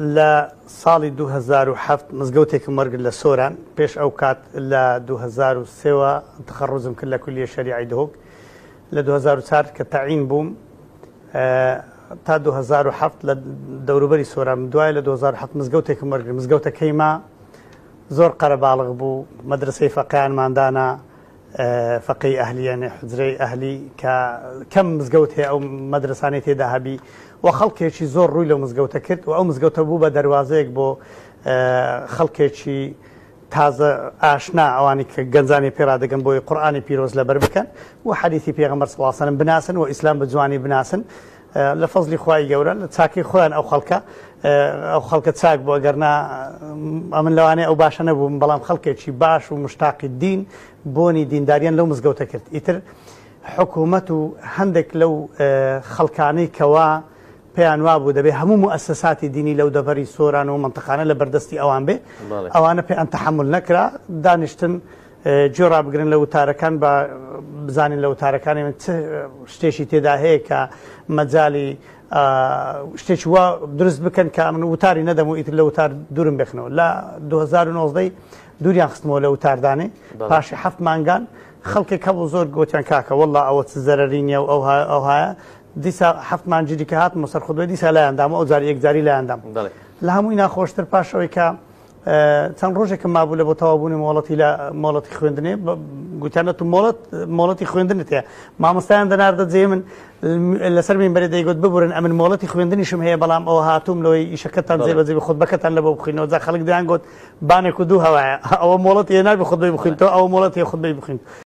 لە ساڵی 2007 مزگەوتێکم وەرگرت لە سۆران، پێش ئەو کات لە 2003 وە تەخەڕوجم کرد لە کولیە شەریعەی دهۆک. لە 2004 کە تەعین بووم تا 2007 لە دەوروبەری سۆران، دوای لە 2007 مزگەوتێکم وەرگرت. مزگەوتەکەی ما زۆر قەرەباڵغ بوو، مەدرسەی فەقیانمان دانا، فەقێی ئەهلی یانێ حوجرەی ئەهلی کە کەم مزگەوت هەیە ئەو مەدرسانەی تێدا هەبی و خەڵکێکی زۆر ڕووی لەو مزگەوتە کرد و ئەو مزگەوتە بوو بە دەروازەیەک بۆ خەڵکێکی تازە ئاشنا ئەوانی کە گەنجانی پێرادەگەن بۆی قورآانی پیرۆز لەبەر بکەن و حەدیثی پێغەمبەر صلی الله علیه و سلم بناسن و ئیسلام بە جوانی بناسن. لە فەزلی خوای گەورە لە چاکەی خۆیان ئەو خەڵکە ئەو خەڵکە چاک بوو ئەگەرنا ئەمن لەوانەیە ئەو باشە نەبووم بەڵام خەڵکێکی باش و مشتاقی دین بۆنی دینداریان لەو مزگەوتە کرد. ئیتر حکوومەت و هەندێک لەو خەڵکانەی کەوا پێیان وابوو دەبێ هەموو موئەسەساتی دینی لەو دەڤەری سۆران و مەنتەقانە لە بەردەستی ئەوان بێ، ئەوانە پێیان تەحەمول نەکرا، دانیشتن گوێ ڕابگرن لە وتارەکان با بزانین لە وتارەکانی من چ شتێکی تێدا هەیە کە مەجالی شتێکی وا دروست بکەن کە من وتاری نەدەم و ئیتر لە وتار دوورم بخنەوە. لە 2019 دووریان خستمەوە لە وتاردانێ. پاشی هەفت مانگان خەڵکێک هەبوو زۆر گوتیان کاکە والله ئەوە چ زەرەری نییە و ئەوها ئەوهایە. دیسا هەفت مانگی دیکە هاتمەوە سەر خودوی دیسا لایان دام و ئەو جاری یەکجاری لایان دام. لە هەمووی ناخۆشتر پاشەوەی کە چەند ڕۆژێکم مابوو لە بۆ تەواوبوونی مۆڵەتی لە مۆڵەتی خوێندنێ، گوتیان تو مۆڵەت مۆڵەتی خوێندنت هەیە. مامۆستایان دەناردە جێ من لەسەر مینبەرێ دەیگوت ببورن ئەمن مۆڵەتی خوێندنیشم هەیە بەڵام ئەوە هاتووم لەوەی ئیشەکەتان جێبەجێ بێ خودبەکەتان لە بۆ بخوێنەوە. جا خەڵک دەیان گوت بانێک و دوو هەوایە، ئەوە مۆڵەتی هەیە نابێ خودبەی بخوێنیتەوە، ئەوە مۆڵەتی هەیە خودبەی بخوێنیت.